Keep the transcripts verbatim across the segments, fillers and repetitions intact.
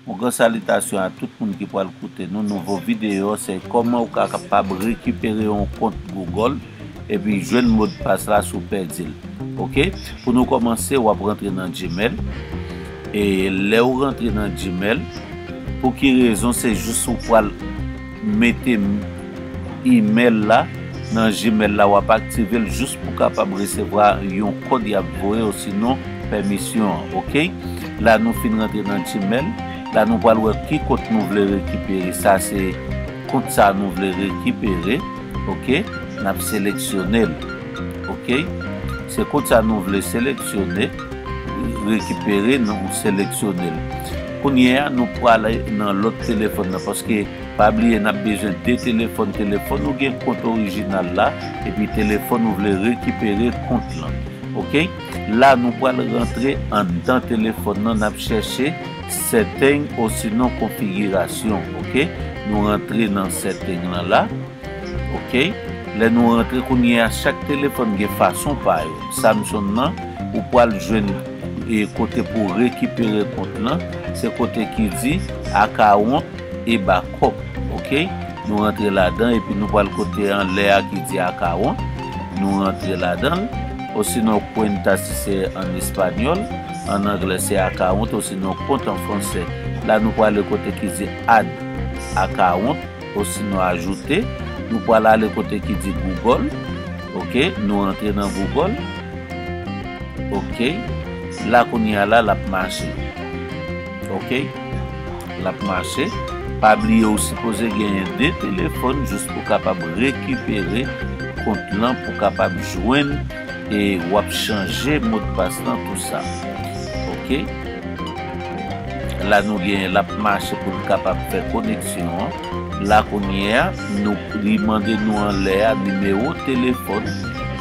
Yon gran salitasyon a tout moun ki pral koute nou. Nouvo videyo se kòman ou ka kapab rekipere yon kont Google epi jwenn modpas la si w pèdi l. Oke? Pou nou kòmanse, w ap rantre nan Gmail. E lè w rantre nan Gmail, pou ki rezon se jis ou pral mete email la nan Gmail la, w ap aktive l jis pou kapab resevwa yon kòd y ap voye osinon pèmisyon an, oke? La nou fin rantre nan Gmail, la nou pral wè ki kont nou vle rekipere. Sa se kont sa nou vle rekipere, oke? N ap seleksyone l, oke? Se kont sa nou vle seleksyone, rekipere, nou seleksyone l. Kounye a, nou prale nan lòt telefòn nan, paske pa bliye n ap bezwen de telefòn. Telefòn ou gen kont orijinal la, epi telefòn ou vle rekipere kont lan. Oke? La, nou pral rantre anndan telefòn nan, n ap chèche setting osinon konfigirasyon. Oke? Nou rantre nan setting lan la. Oke? Lè nou rantre kounye a, chak telefòn gen fason pa yo. Samsung nan, ou pral jwenn e kote pou rekipere kont lan, se kote ki di account e backup. Oke? Nou rantre ladan epi nou pral kote anlè a ki di account. Nou rantre ladan l. Osinon cuenta si se an espanyòl, an anglè se account, osinon kont an fransè. La nou prale kote ki di add account, osinon ajoute. Nou pral ale kote ki di Google. Oke, nou rantre nan Google. Oke, la kounye a la, l ap mache. Oke, l ap mache. Pa bliye ou sipoze genyen de telefòn jis pou kapab rekipere kont lan, pou kapab jwenn e w ap chanje modpas lan, tou sa. Oke. La nou genyen l ap mache pou l kapab fè koneksyon an. La kounye a, nou, li mande nou anlè a nimewo telefòn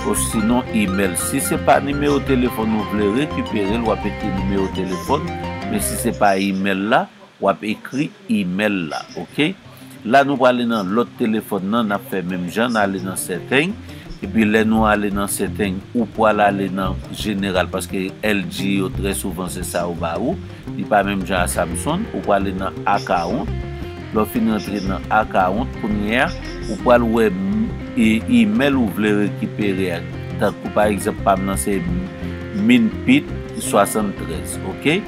osinon imèl. Si se pa nimewo telefòn ou vle rekipere l, w ap ekri nimewo telefòn, men si se pa imèl la, w ap ekri imèl la, oke? La nou prale nan lòt telefòn nan, n ap fè menm jan, n ale nan setting, epi lè nou ale nan setting, ou pral ale nan jeneral, paske L G yo trè souvan se sa yo ba ou, li pa menm jan a Samsung, ou prale nan account, lè w fin rantre nan account, kounye a, ou pral wè m- e email ou vle rekipere a, tankou pa egzanp pa m nan se Minpit swasanntrèz, oke?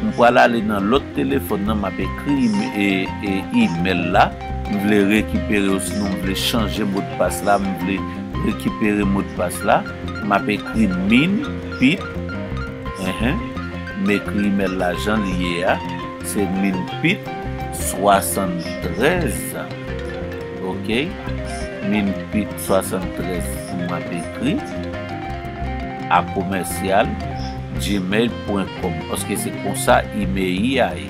M pral ale nan lòt telefòn nan, m ap ekri email la, m vle rekipere osinon m vle chanje modpas la, m vle rekipere modpas la, m ap ekri Minpit, enhen, m ekri email la jan li ye a, se Minpit swasanntrèz, oke? Minpit swasanntrèz m ap ekri a commercial gmail point com, paske se konsa email a ye.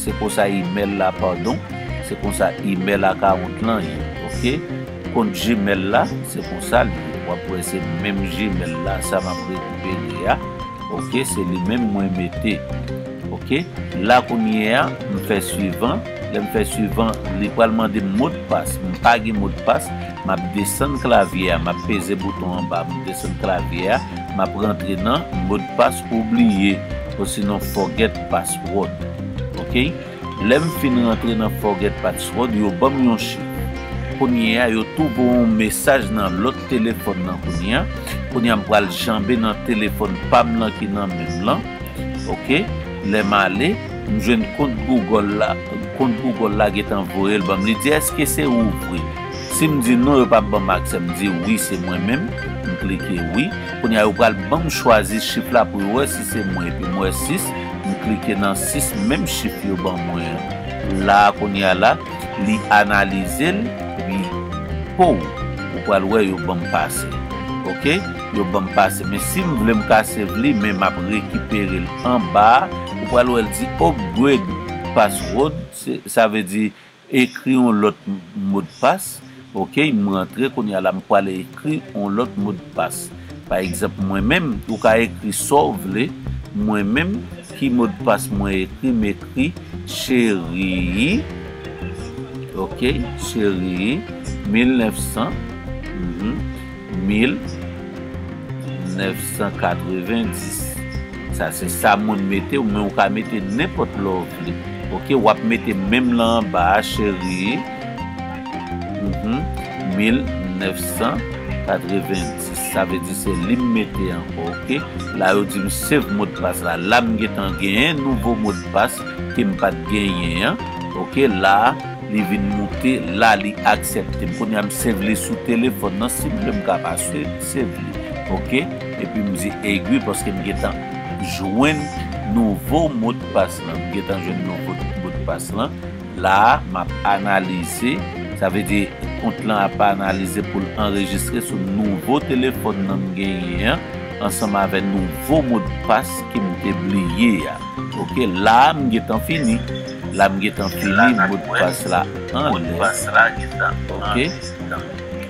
Se konsa email la, padon, se konsa email account lan ye, oke? Kont Gmail la, se konsa l ye. W ap wè se menm Gmail la, sa m ap rekipere a, oke? Se li menm mwen mete, oke? La kounye a, m fè swivan. Lè m fè swivan, li pral mande m modpas. M pa gen modpas, m ap desann klavye a, m ap peze bouton anba, m desann klavye a, m ap rantre nan modpas oubliye, osinon forget password. Oke? Lè m fin rantre nan forget password, yo ban m yon chif. Kounye a, yo tou voye yon mesaj nan lòt telefòn nan kounye a. Kounye a, m pral janbe nan telefòn pa m lan ki nan men m lan. Oke? Lè m ale, m jwenn kont Google la, kont Google la gentan voye l ban m. Li di, "Èske se ou vre?" Si m di non, yo p ap ban m aksè. M di wi, se mwen menm. M klike wi. Kounye a, yo pral ban m chwazi chif la pou yo wè si se mwen. Epi m wè sis, m klike nan sis, menm chif yo ban mwen an. La a, kounye a la, li analize l, epi pow, ou pral wè yo ban m pase. Oke? Yo ban m pase. Men si m vle m ka save li, men m ap rekipere l anba a, ou pral wè l di upgrade password, se, sa vle di ekri yon lòt m- modpas. Oke, m rantre, kounye a la m pral ekri yon lòt modpas. Pa egzanp, mwen menm, ou ka ekri sa w vle. Mwen menm, ki modpas mwen ekri? M ekri cheri, oke, cheri, mil nèf san, mhm, mil nèf san katrevenndis. Sa se sa moun mete, men ou ka mete nenpòt lè w vle. Ok, w ap mete menm lan anba a, cheri. Mhm. Mil nèf san katrevenndis. Sa vle di se li m mete ankò, ok? La, yo di m save modpas la. La, m gentan genyen nouvo modpas ke m pa t genyen an. Ok, la, li vin moute. La, li aksepte m. Kounye a, m save li sou telefòn nan. Si m vle, m ka pa save, save li. Ok? Epi m di egwi paske m gentan jwenn nouvo modpas lan. M gentan jwenn nouvo modpas lan. La a, m ap analize. Sa vle di, kont lan ap analize pou l anrejistre sou nouvo telefòn nan m genyen an, ansanm avè nouvo modpas ke m te bliye a. Ok, la a, m gentan fini. La, m gentan fini modpas la anlè. Ok?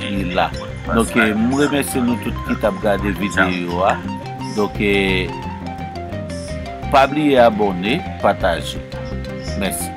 Li la. Donk, eh, m remèsye nou tout ki t ap gade videyo a. Donk, eh, pa bliye abòne, pataje. Mèsi.